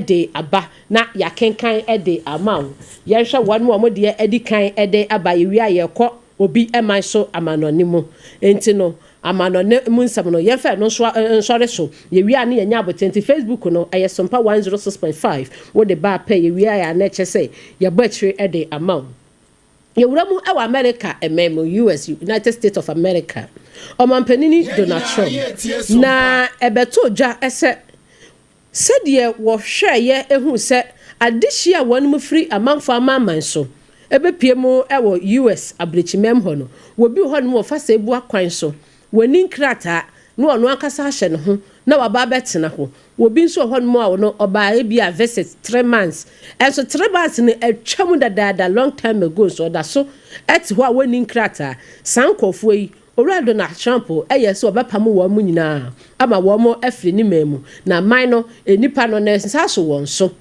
de aba na yɛakenkan de ama wo. Yɛnhwɛ wɔn a wɔn deɛ adi kan de aba, yɛwie a yɛkɔ obi man so amanɔne mu. Enti no, Amanɔne mu nsɛm no, yɛmfa ɛno nso nsɔre so. Yɛwie a ne yɛnya abotire. Nti Facebook no, ɛyɛ Sompa 106.5. Wode ba pɛ, yɛwie a na ɛkyɛ sɛ yɛbɔ akyire de ama wo. Yɛwura mu wɔ America ɛmɛn mu, US, United States of America. Ɔmanpanini Donald Trump na ɛbɛto dwa sɛ sɛdeɛ wɔhwɛeɛ ehu sɛ adehyia a wɔn mu firi amanfo amanaman so ebepie mu wɔ US aburokyimɛm hɔ no, wɔbi wɔ hɔ nom wɔfa sɛ ebu akwan so, wɔni nkrataa na ɔno ankasa ahyɛ ne ho na waba abɛtena hɔ. Obi nso wɔ hɔnom a ɔno ɔbaa ebi a visit 3 months, ɛnso 3 months no atwam dadaada long time ago, nso ɔda so ɛte hɔ a wɔnni nkrataa. Saa nkurɔfoɔ yi, Owura Donald Trump ɛyɛ sɛ ɔbɛpam wɔn mu nyinaa ama wɔn mo afiri ne man mu, na man no nipa no ne nsa so wɔn so.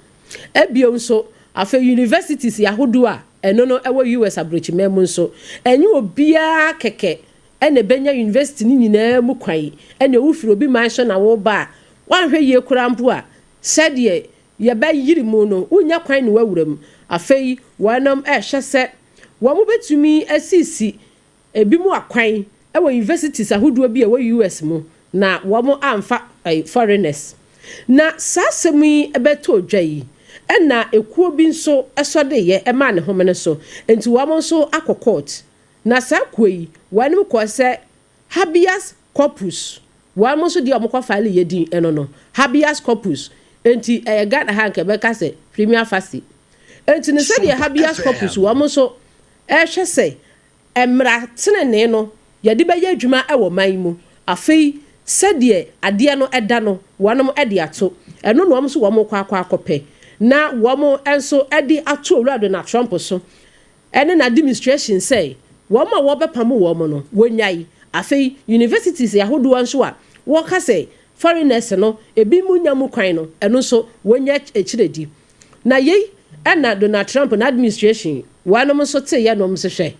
Ebio nso, afei universities ahodoɔ a ɛno no ɛwɔ US aburokyiman mu nso, ɛnyɛ obiara kɛkɛ ɛna ɛbɛnya university no nyinaa mu kwan. Ɛna owufiri obi man so na wɔba a, wanhwɛ yie koraa mpo a, sɛdeɛ yɛbɛyiri mu no, wonya kwan ne wawura mu. Afei wɔnom ɛrehwɛ sɛ wɔn bɛtumi asisi ebi mu akwan ɛwɔ universities ahodoɔ bi a ɛwɔ US mu na wɔn amfa foreigners. Na saa asɛm yi bɛtɔ dwa yi, ɛna ekuo bi nso ɛsɔdeeɛ ɛmaa ne home no so, nti wɔn nso akɔ court. Na saa kuo yi, wɔn kɔ sɛ habeas corpus. Wɔn nso deɛ, wɔn kɔ file yɛ din ɛno no habeas corpus. Nti ɛyɛ Ghana ha nka ɛbɛka sɛ prima facie. Nti ne sɛdeɛ habeas corpus, wɔn nso ɛrehwɛ sɛ mmara tenenee no yɛde bɛyɛ adwuma ɛwɔ man mu. Afei sɛdeɛ adeɛ no ɛda no, wɔn ɛde ato ɛno na wɔn nso wɔn kɔ akɔpɛ na wɔn nso ɛde ato Owura Donald Trump so ɛne na administration sɛ wɔn a wɔbɛpam wɔn no, wɔnyae. Afei universities ahodoɔ nso a wɔka sɛ foreigners no ebi mu nya mu kwan no, ɛno nso wɔnya akyire di. Na yei ɛna Donald Trump na administration wɔnom nso te yɛ nom nso hwɛ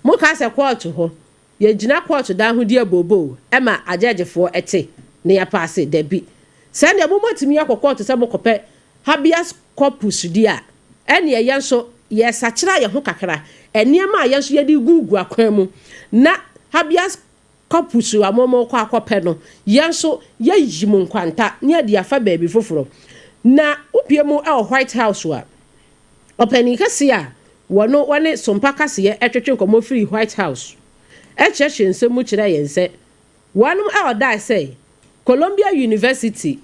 mo ka sɛ kɔɔto hɔ, yɛgyina kɔɔto dan ho di abooboo ɛma agyɛgyefoɔ ɛte ne yɛpaase dabi. Sɛnea mo mɔtumi akɔ kɔɔto sɛ mokɔpɛ habeas corpus di a, ɛne ɛyɛ nso yɛsakyera yɛn ho kakra. Nneɛma a yɛn nso yɛde gugu akwan mu na habeas corpus a mo kɔ akɔpɛ no, yɛn nso yɛyi mu nkwanta ne yɛde afa baabi foforɔ. Na wopie mu ɛwɔ White House a, ɔpanin kɛseɛ a wɔno wɔne Sompa kaseɛ ɛtwetwe nkɔmmɔ firi White House ɛkyerɛkyerɛ nsɛm mu kyerɛ yɛn sɛ wɔnom a ɔdaa sɛ Columbia University,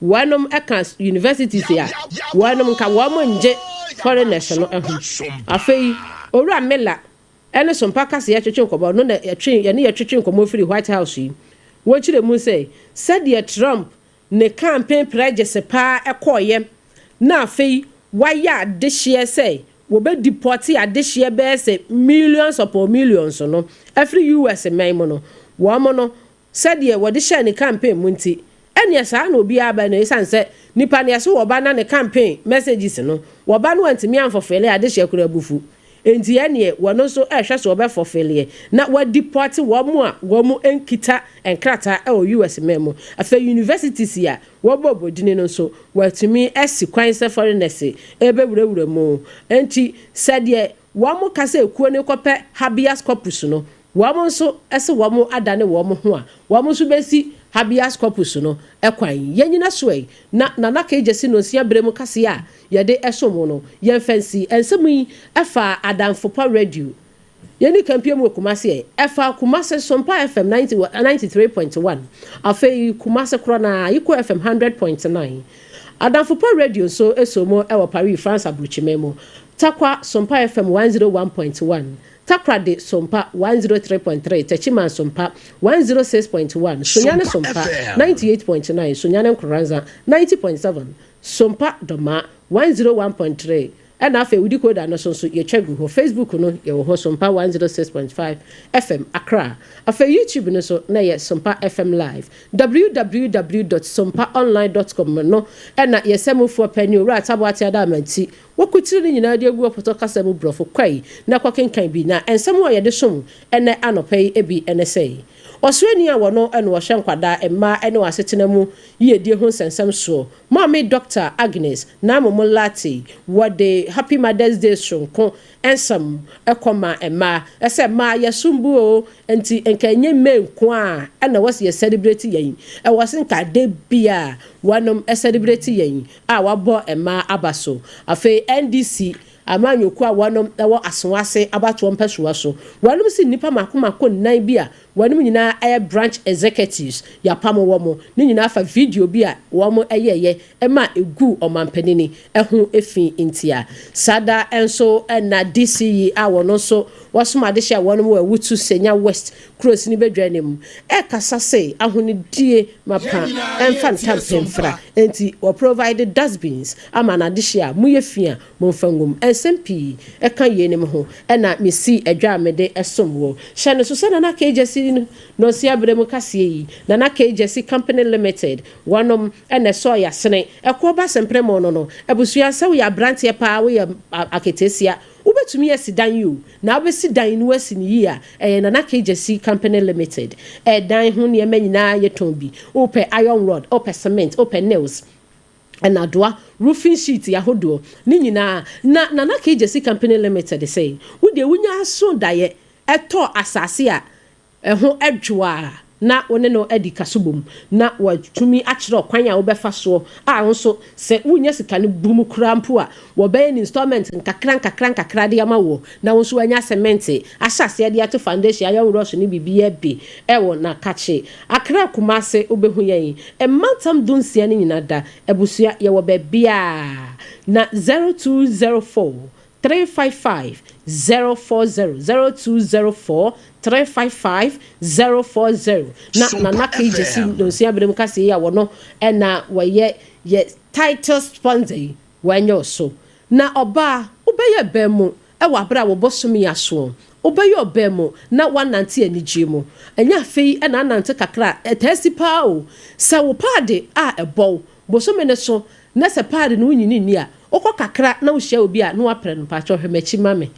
wɔnom ɛka universities a wɔnom nka wɔn ngye foreigners no ho. Afei Owura Miller ɛne Sompa kaseɛ twetwe nkɔmmɔ no na yɛtwe yɛne yɛtwetwe nkɔmmɔ firi White House yi, wɔkyerɛ mu sɛ sɛdeɛ Trump ne campaign pledges paa ɛkɔɔyɛ na afei wayɛ adehyeɛ sɛ wɔbɛ deport adehyeɛ bɛyɛ sɛ millions upon millions no ɛfiri US man mu no, wɔn no sɛdeɛ wɔde hyɛ ne campaign mu nti, ɛneɛ saa na obiara bɛ no. Ɛsiane sɛ nipa ne ɛso wɔba na ne campaign messages no wɔba no wɔntumi amfulfill, adehyeɛ kora abufu. Nti ɛneɛ wɔn nso ɛrehwɛ so wɔbɛ fulfill na wɔa deport wɔn a wɔn nkita nkrataa ɛwɔ US man mu. Afei universities a wɔbɔ obodini no nso, wɔatumi asi kwan sɛ foreigners ɛbɛwurawura mu. Nti sɛdeɛ wɔn kasa ekuo no kɔpɛ habeas corpus no, wɔn nso ɛsɛ wɔn adane wɔn ho a wɔn nso bɛsi habeas corpus no ɛkwan. Yɛn nyina so yi na Nana Kegye si no nsia bere mu kaseɛ a yɛde ɛso mu no, yɛn fɛnsi nsɛm yi ɛfa Adamfopa Radio. Yɛne kampie mu wɔ Kumase ɛ ɛfa Kumase Sompa FM 93.1. Afei Kumase korɔ na Iko FM 100.9. Adamfopa Radio nso ɛso mu ɛwɔ Paris, France aburokyimɛ mu. Takwa Sompa FM 101.1, Takoradi Sompa 103.3, Techiman Sompa 106.1, Sunyani Sompa 98.9, Sunyani Nkoranza 90.7, Sompa Dɔma 101.3. Ɛna afei wodi koda no so nso yɛtwa gu hɔ. Facebook no, yɛwɔ hɔ, Sompa 106.5 FM Accra. Afei YouTube no so na yɛ Sompa FM Live. www.sompaonline.com no ɛna yɛsɛ mufoɔ pɛ ne Owura Ataboate Ada Amanti wɔkutiri no nyinaa de agu ɔpɔtɔ kasa mu borɔfo. Kwai na kɔkenkan bi. Na nsɛm a yɛde som ɛnɛ anɔpɛ yi bi ɛne sɛ Ɔsoani a wɔno na ɔhwɛ nkwadaa, mmaa ne wɔn asetena mu yiedie ho nsɛnsɛm soɔ, Maame Dɔkta Agnes Naamomo Lartey, wɔde Happy Mother's Day soronko nsɛm kɔ maa mmaa, sɛ mmaa yɛsom bo oo, nti nka ɛnyɛ May nko ara na ɛwɔ sɛ yɛ celebrate yɛn, ɛwɔ sɛ nka da biara wɔnom celebrate yɛn a wɔabɔ mmaa aba so. Afei NDC amanyɔkuo a wɔnom wɔ Asoase abatoɔ mpɛsoa so, wɔnom se nnipa mako mako nnan bi a wɔnom nyinaa yɛ branch executives yɛapamo wɔn, ne nyinaa fa video bi a wɔn yɛeɛ ma ɛguu ɔmanpanini ho fi ntia. Saa da nso na DC yi a wɔno nso wɔsom adehye a wɔnom wɔ Awutu Senya West kurosini badwa anim ɛrekasa se ahonidie mapa ɛmfa ntampɛ mfra enti wɔ provide dustbins ama n'adehye a moyɛ fi a momfa ngum. Nsɛm pii ɛka yeinom ho na mesii adwa a mede som wo. Hyɛ no so sɛ Nana K. Gyasi Nonsia berɛ mu kaseɛ yi, Nana K. Gyasi Company Limited, wɔnom na ɛsɔɔ yɛasene. Ɛkoɔ ba Sempremo no no, abusua, sɛ woyɛ abranteɛ paa, woyɛ aketesia, wobɛtumi asi dan yi o, na wobɛsi dan no woasi no yie a, ɛyɛ Nana K. Gyasi Company Limited. Ɛdan ho nneɛma nyinaa yɛtɔn bi. Wopɛ iron rod, wopɛ cement, wopɛ nails, nnadoa, roofing sheet ahodoɔ, ne nyinaa. Na Nana K. Gyasi Company Limited sɛ, wo deɛ wonya aso daeɛ tɔ asase a ɛho dwo a, na wo ne no adi kasobom, na watumi akyerɛ ɔkwan a wobɛfa soɔ a wo nso sɛ wonnya sika no bu mu koraa mpo a, wɔbɛyɛ no installment nkakra nkakra nkakra de ama woɔ, na wo nso woanya sɛmɛnte ahyɛ aseɛ de ato foundation, iron rods ne biribiara bi wɔ Nakakye. Accra, Kumase, wobɛhu yɛn mmantam dunsia no nyinaa da. Abusua, yɛwɔ baabiara. Na 0204 355 040 0204 355 040 Na Sompa Nana Kay Gyasi FM. Nonsia Berem Kaseɛ yi a wɔno na wɔyɛ yɛ title sponsor yi wɔanyɛ wo so. Na ɔbaa, wobɛyɛ bɛn mu wɔ aberɛ a wo bosome asoɔ? Wobɛyɛ ɔbaa mu na woanante anigyeɛ mu. Ɛnyɛ afei na anante kakra a, ɛtaa si paa o. Sɛ wo paade a ɛbɔ wo bosome no so na sɛ paade no wonyini nni a, wokɔ kakra na wohyia obi a na woaprɛ no, mpakyɛw hwɛ m'akyi ma me,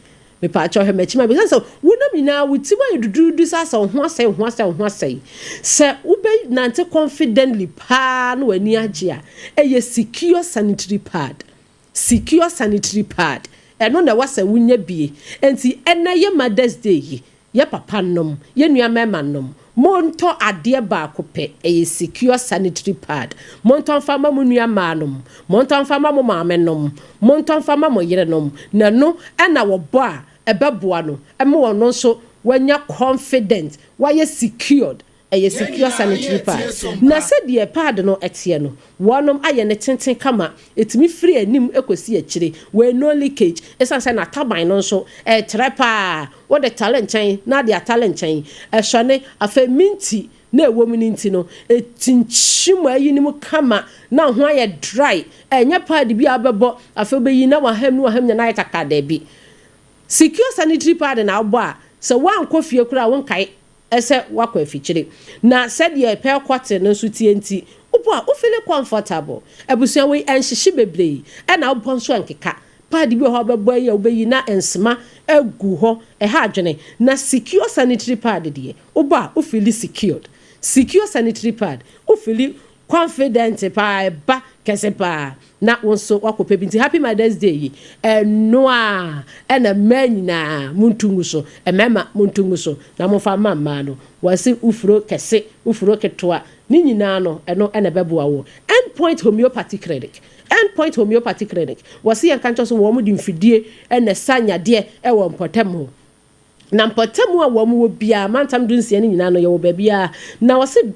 mepakyɛw hwɛ m'akyi ma me. Ɛsiane sɛ wonam nyinaa wo ti mu ayɛ duduudu saa sɛ wo ho asɛe, wo ho asɛe, wo ho asɛe. Sɛ wobɛnante confidently paa na w'ani agye a, ɛyɛ secure sanitary pad. Secure sanitary pad, ɛno na ɛwɔ sɛ wonya bie. Enti ɛnnɛ yɛ Mother's Day yi, yɛ papa nom, yɛ nua mmarima nom, montɔ adeɛ baako pɛ, ɛyɛ secure sanitary pad. Montɔ mfa mma mo nua mmaa nom, montɔ mfa mma mo maame nom, montɔ mfa mma mo yere nom, na ɛno na wɔbɔ a ɛbɛboa no ma ɔno nso wanya confident, wayɛ secured. Ɛyɛ secure sanitary pad. Na sɛdeɛ pad no teɛ no, wɔnom ayɛ no tenten kama, ɛtumi firi anim kɔsi akyire, wei no leakage, ɛsiane sɛ n'ataban no nso ɛtrɛ pa ara, wode tale nkyɛn na ade atale nkyɛn, ɛsɔne, afei minti na ɛwɔ mu no nti no, ɛkyinkyim ayi no mu kama na ho ayɛ dry, ɛnyɛ pad bi a wobɛbɔ, afei wobɛyi na waham ne waham nyinaa ayɛ kakaa, daabi. Secure sanitary pad na wobɔ a, sɛ woankɔ fie koraa a wonkae. sɛ woakɔ afikyire. Na sɛdeɛ pɛɛ kɔte no nso teɛ nti, wobɔ a, wo feeli comfortable. Abusua wei, ɛnhyehye bebree, ɛna wobɔ nso ɛnkeka. Pad bi wɔ hɔ a wobɛbɔ ayi a wobɛyi na nsema agu hɔ, ɛha adwene. Na secure sanitary pad deɛ, wobɔ a, wo feeli secured. Secure sanitary pad, wo feeli confident paa, ɛba kɛse paa. Na wo nso woakɔpɛ bi. Nti Happy Mother's Day yi, ɛno ara na mmaa nyinaa montu ngu so, mmarima montu ngu so na momfa mma mmaa no. Wɔse wo furo kɛse, wo furo ketewa, ne nyinaa no, ɛno na ɛbɛboa wo. End Point Homeopathy Clinic, End Point Homeopathy Clinic, wɔse yɛnka nkyerɛ wo sɛ wɔde mfidie na ɛsa nyadeɛ wɔ mpɔtam hɔ. Na mpɔtam a wɔn wɔ biara, mantam dunsia no nyinaa no, yɛwɔ baabiara. Na wɔse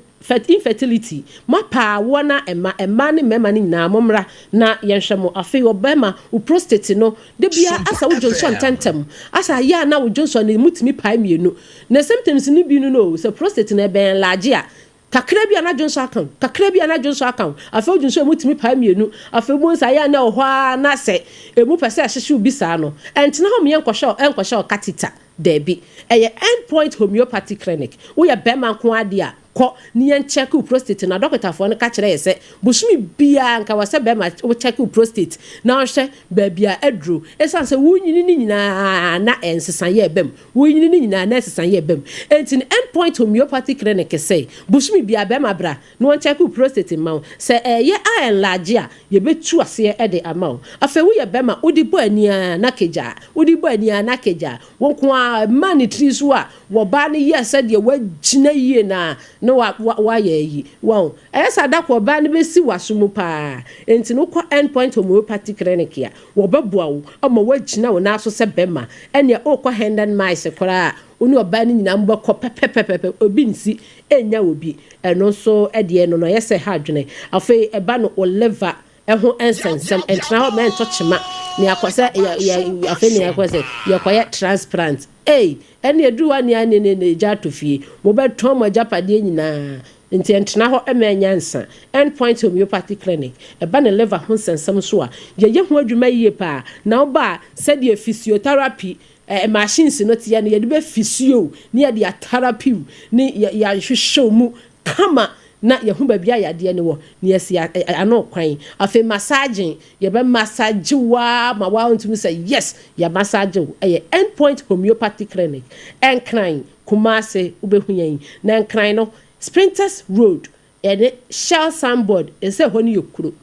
infertility, moapa awoɔ na ɛma, mmaa ne mmarima no nyinaa, mommra na yɛnhwɛ mo. Afei ɔbarima, wo prostate no, da biara Sompa asa wo dwonsɔ FM. ntɛntɛm, asa ayɛ a na wo dwonsɔ no emu tumi pae mmienu. Na symptoms no bi no no o, sɛ prostate no ɛbɛn enlarge a, Kakra bi a na dwonsɔ aka wo, kakra bi a na dwonsɔ aka wo, afei wo dwonsɔ emu tumi pae mmienu, afei wobɛhu sɛ ayɛ a na ɛwɔ hɔ ara na sɛ emu pɛ sɛ ɛhyehye wo bi saa no, ɛntena hɔ meyɛ nkɔhyɛ wo ɛnkɔhyɛ wo catheter, daabi. Ɛyɛ End Point Homeopathy Clinic. Woyɛ barima nko ara deɛ a, Kɔ na yɛn check wo prostate no. Adɔkotafoɔ no ka kyerɛ yɛ sɛ bosome biara nka wɔ sɛ bɛrima wo check wo prostate na ɔhwɛ baabi a aduro. Ɛsiane sɛ wonyini no nyinaa na nsesaeɛ ɛba mu, wonyini no nyinaa na nsesaeɛ ɛba mu. Enti no End Point Homeopathy Clinic sɛ bosome biara bɛrima bra na wɔn check wo prostate mma wo. Sɛ ɛyɛ a enlarge a, yɛbɛtu aseɛ de ama wo. Afei woyɛ bɛrima, wode bɔ ani ara na kagya, wode bɔ ani ara na kagya. Wo nko ara mma ne tiri so a, wɔbaa no yɛ sɛdeɛ wagyina yie no a, na wa, wa, wayɛ ayi. Wahu? Ɛyɛ sɛ da koro ɔbaa no bɛsi w'aso mu paa. Enti no wokɔ End Point Homeopathy Clinic a, wɔbɛboa wo ama woagyina wo nan so sɛ bɛrima. Ɛnneɛ wokɔ Hendon Mice koraa a, wo ne ɔbaa no nyinaa mobɛkɔ pɛpɛpɛpɛpɛ, obi nsi nnya obi. Ɛno nso deɛ no no, ɛyɛ sɛ ɛha adwene. Afei ɛba no wo liver ho nsɛnsɛm, ɛntena hɔ ma ɛntɔ kyema. Nea akɔ sɛ yɛ, yɛ, afei nea ɛkɔ sɛ yɛkɔyɛ transplant. Ei, ɛnneɛ ɛduru hɔ a nea ne ne ne gya ato fie. Mobɛtɔn mo agyapadeɛ nyinaa. Nti ɛntena hɔ ma ɛnyɛ nsa. End Point Homeopathy Clinic, ɛba ne liver ho nsɛnsɛm nso a, yɛyɛ ho adwuma yie paa. Na woba a, sɛdeɛ physiotherapy eh, machines no teɛ no, yɛde bɛ physio ne yɛde atherapy wo, ne yɛahwehwɛ wo mu kama na yɛahu baabi a yadeɛ no wɔ, na yɛasi ano kwan. Afei massaging, yɛbɛ massage wo ara ma woatumi sɛ yes, yɛ massage wo. Ɛyɛ End Point Homeopathy Clinic, Nkran, Kumasi, wobɛhu yɛn. Na Nkran no, Spintex Road, ɛne Shell signboard, ɛsɛ ɛhɔ no yɛ kuro,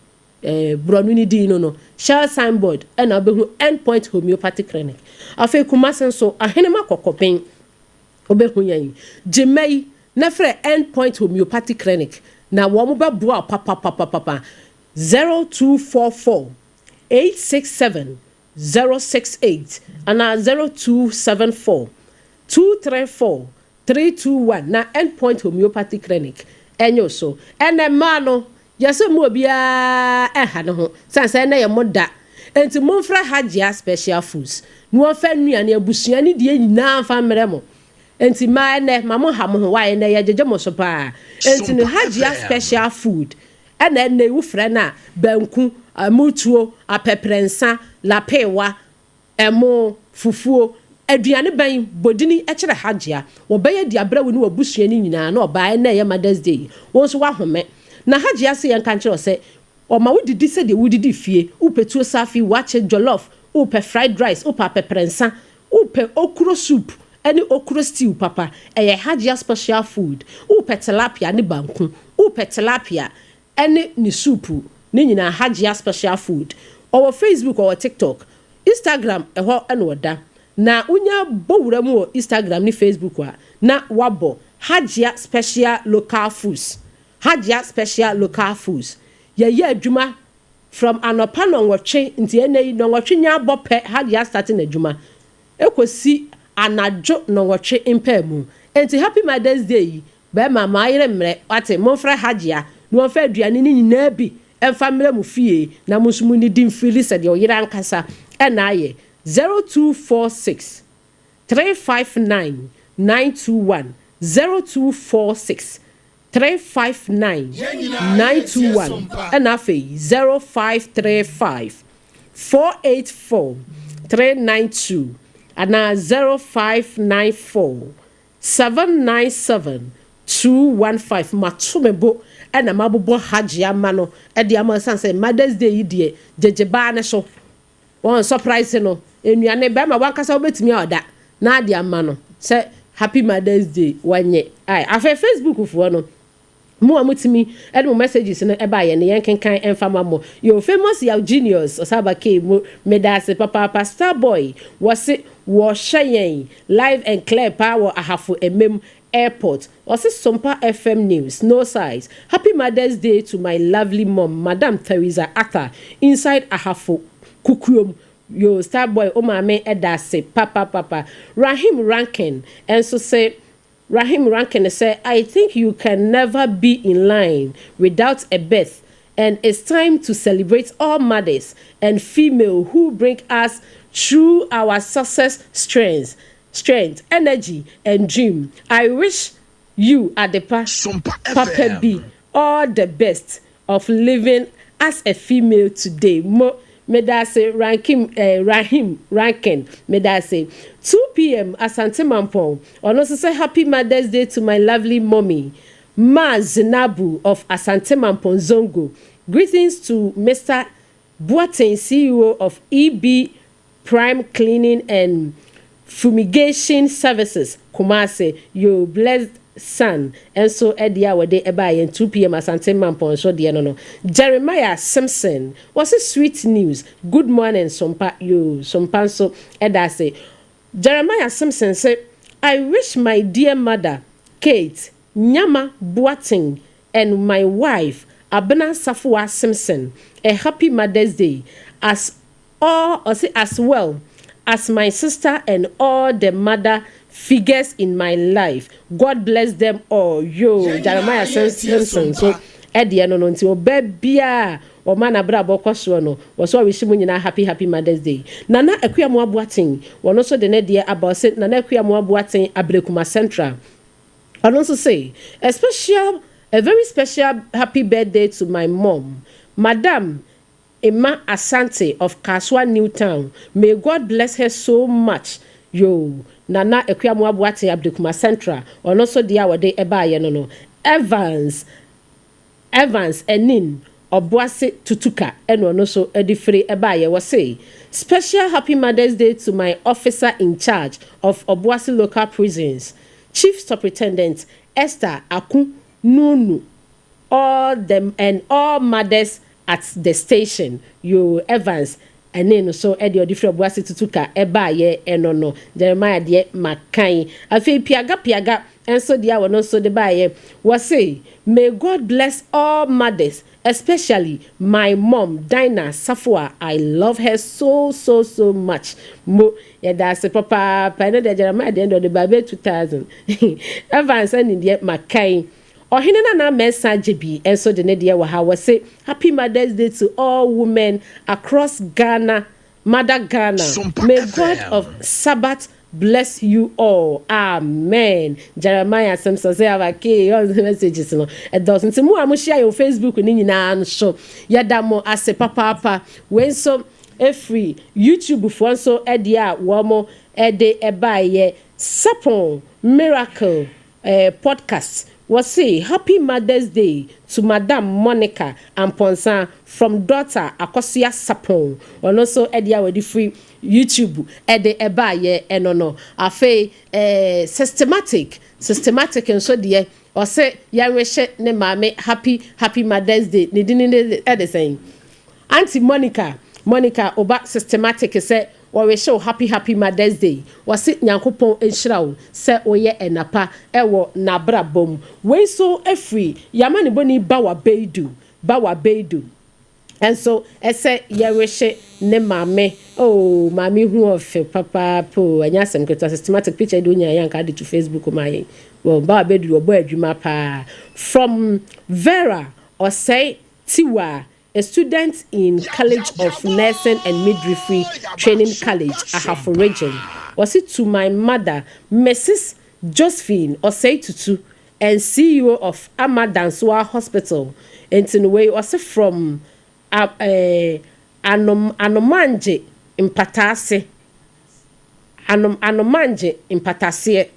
eh, borɔno no din no no, Shell signboard, ɛna wobɛhu End Point Homeopathy Clinic. Afei Kumasi nso, Ahenema Kɔkɔben, wobɛhu yɛn. Gye mma yi na frɛ End Point Homeopathy Clinic na wɔn bɛboa wo papapapapa. 0244 867 068 anaa 0274 234 321 na End Point Homeopathy Clinic ɛnyɛ wo so. Ɛnɛ mmaa no, yɛsɛ mu obiara ɛha ne ho sane sɛ ɛnɛ yɛ mo da. Enti momfrɛ Hajia Special Foods na wɔmfa nnuane abusua ne deɛ nyinaa mfa mmerɛ mo. Enti mmaa ɛnɛ ma mo ha mo ho wa ɛnɛ yɛgyegye mo so paa. Enti no Sompa Hajia FM. Special Food ɛna ɛnɛ yi wofrɛ no a banku, mutuo, apɛprɛnsa, lapeewa, ɛmo, fufuo, aduane bɛn, bodini kyerɛ Hajia. Wɔbɛyɛ de abrɛ wo ne w'abusua no nyinaa na ɔbaa ɛnɛ ɛyɛ Mother's Day yi, wo nso woahome. Na Hajia se yɛnka nkyerɛ wo sɛ ɔma wo didi sɛdeɛ wodidi fie, wopɛ tuo safi, wakye, jollof, wopɛ fried rice, wopɛ apɛprɛnsa, wopɛ okro soup ne okro stew papa, ɛyɛ Hajia Special Food, wopɛ tilapia ne banku, wopɛ tilapia ne ne soup, ne nyinaa Hajia Special Food. Ɔwɔ Facebook, ɔwɔ TikTok, Instagram ɛhɔ na ɔda. Na wonya bɔ wura mu wɔ Instagram ne Facebook a, na wabɔ Hajia Special Local Foods. Hajia Special Local Foods. Yɛyɛ adwuma from anɔpa 8:30, nti ɛnɛ yi 8:30 nya abɔ pɛ Hajia start n'adwuma ekosi anadwo 8:30 mpaa mu. Nti Happy Mother's Day yi, bɛrima ma ayere mmerɛ, wate, momfrɛ Hajia na wɔmfa aduane no nyinaa bi ɛmfa mmerɛ mo fie na mo nso mo nidi mfiri sɛdeɛ ɔyere ankasa ɛna ayɛ. 0246 359 921, 0246 359 921, ɛna afei 0535 484 392 anaa 0594 797 215. Mato me bo ɛna mabobɔ Hajia ama no ɛde ama ɛsiane sɛ Mother's Day yi deɛ gyegye baa ne so. Wɔn surprise no, nnuane bɛrima wankasa wobɛtumi a ɔda na ade ama no sɛ Happy Mother's Day wanyɛ. Ai, afei Facebook foɔ no, mo a motumi ɛde mo messages no ɛba yɛn ne yɛn kenkan ɛmfa ma mo. Yo, Famous Yaw Genius Ɔsaba K mu, meda ase papaapa. Starboy wɔse wɔhwɛ yɛn live and clear paa wɔ Ahafo Emem Airport. Ɔse Sompa FM News no size. Happy Mother's Day to my lovely mom, Madam Theresa Arthur, inside Ahafo Kukuom. Yo, Starboy, o maame ɛda ase papapapa. Rahim Rankin ɛnso sɛ Rahim Rankin sɛ, "I think you can never be in line without a birth, and it's time to celebrate all mothers and female who bring us through our success, strength, energy and dream. I wish you Adepa Sompa Papa FM. B all the best of living as a female today." Mo medase Rankim, Rahim Rankin, medase. 2 p.m. Asante Mampong. Ɔno nso sɛ, "Happy Mother's Day to my lovely mommy. Ma Zinabu of Asante Mampong Zongo. Greetings to Mr. Boateng, CEO of EB Prime Cleaning and Fumigation Services, Kumasi. Your blessed son nso ɛdeɛ a wɔde ɛbaa yɛn 2 p.m. Asante Mampɔn so deɛ no. Jeremiah Simpson wɔsi, "Sweet news, good morning, Sompa." Yo, Sompa nso ɛda ase. Jeremiah Simpson sɛ, "I wish my dear mother Kate Nyama Boateng and my wife Abena Safua Simpson a happy Mother's Day as all," ɔsi, "as well as my sister and all the mother figures in my life. God bless them all." Yo, Jeremiah Simpson so ɛdeɛ no. Nti ɔbaa biara ɔma n'abrabɔ kɔ soɔ no, wɔsɔ ɔrehyɛ mu nyinaa happy, happy Mother's Day. Nana Akuamoa Boateng, wɔn nso de ne deɛ aba. Ɔsɛ Nana Akuamoa Boateng, Ablekuma Central. Ɔno nso say, A very special happy birthday to my mom, Madam Emma Asante of Kaswa New Town. May God bless her so much." Yo, Nana Akuamoa Boateng, Ablekuma Central, ɔno nso deɛ a wɔde ɛbaayɛ no. Evans Enin Ɔboase Tutuka ɛna ɔno nso de firi ɛbaayɛ. Wɔ se, "Special happy Mother's Day to my officer in charge of Obuasi Local Prisons, Chief Superintendent Esther Aku Nunu, all them and all mothers at the station." Yo, Evans ɛne no so ɛde ɔde firi Ɔboase Tutuka ɛbaayɛ ɛno no. Jeremiah deɛ makan. Afei Piaga Piaga nso deɛ a wɔno nso de baayɛ, wɔse, "May God bless all mothers, especially my mom Dinah Safua. I love her so so so much." Mo, yɛda ase papaapa. Ɛno deɛ, Jeremiah deɛ ɔde ba bɛ 2000. Evans ɛne deɛ makan. Ɔhene Nana Mɛnsa Gyebi nso de ne deɛ wɔ ha. Wɔse, "Happy Mother's Day to all women across Ghana, Mother Ghana. Sompa May FM. God of Sabbath bless you all. Amen." Jeremiah Simpson sɛ abake ɔn messages no ɛdɔɔso, nti mu a mohyia yɛn wɔ Facebook ne nyinaa nso, yɛda mo ase papaapa. Wei nso efiri YouTube foɔ nso ɛdeɛ a wɔn ɛde ɛbaayɛ, Sapon Miracle Podcast. Wɔse, "Happy Mother's Day to Madam Monica Amponsa from daughter Akosua Sapon." Ɔno nso ɛde a wɔde firi YouTube ɛde ɛbaayɛ ɛno no. Afei Systematic nso deɛ, ɔsɛ yɛnrehyɛ ne maame happy, happy Mother's Day. Ne din ne ɛde sɛn? Aunty Monica Oba Systematic sɛ wɔrehyɛ wo happy, happy Mother's Day. Wɔse Nyankopɔn nhyira wo sɛ woyɛ ɛnapa ɛwɔ n'abrabɔ mu. Wei nso afiri yama ne bɔni Bawa Beidu. Bawa Beidu ɛnso ɛsɛ yɛrehyɛ ne maame. Oh, maame hu ɔfɛ papaapa o, ɛnyɛ asɛm ketewa. Systematic, picture de onya yɛn nka de to Facebook ma yɛn. Wɔn Bawa Beidu, wɔbɔ adwuma paa. From Vera Ɔsɛe Tiwa, a student in College of Nursing and Midwifery Training College, Ahafo Region. Wɔsi, "To my mother, Mrs. Josephine Osei Tutu and CEO of Ama Dansoa Hospital." Nti no wei ɔsi from Anomangye Mpataase, Anomangye Mpataseɛ,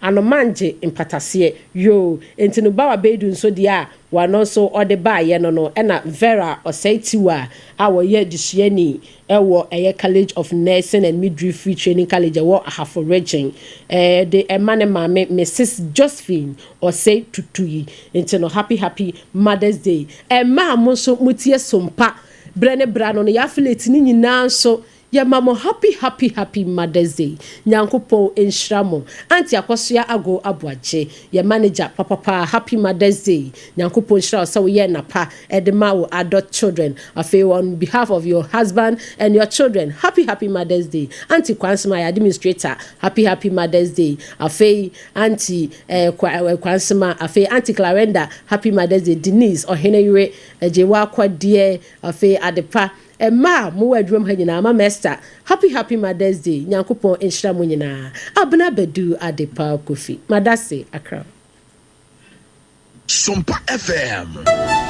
Anomangye Mpataseɛ. Yoo, nti no Bawa Beidu nso deɛ a wɔno nso ɔde baayɛ no, ɛna Vera Ɔsɛe Tiwa a wɔyɛ adesuani ɛwɔ ɛyɛ College of Nursing and Midwifery Training College ɛwɔ Ahafo Region, de ɛma ne maame Mrs Josephine Ɔsɛe Tutu yi. Nti no happy, happy Mother's Day. Ɛmaa mo nso motie Sompa berɛ ne berɛ no, yɛ affiliate ne nyinaa nso, yɛma mo happy, happy, happy Mother's Day. Nyankopɔn nhyira mo. Aunty Akɔsoa Ago Aboagye, yɛ manager papapa, happy Mother's Day. Nyankopɔn nhyira wo sɛ woyɛ napa ɛde ma wo adult children. Afei, on behalf of your husband and your children, happy, happy Mother's Day. Aunty Kwansema, yɛ administrator, happy, happy Mother's Day. Afei Aunty Kwansema, afei Aunty Clarenda, happy Mother's Day. Denise Ɔhene Yere Agyewa Akɔdeɛ, afei Adepa, mmaa a mowɔ adwuma mu ha nyinaa, Mama Esther, happy, happy Mother's Day. Nyankopɔn nhyira mo nyinaa. Abena Badu Adepa Kofi Madase, Akra. Sompa FM.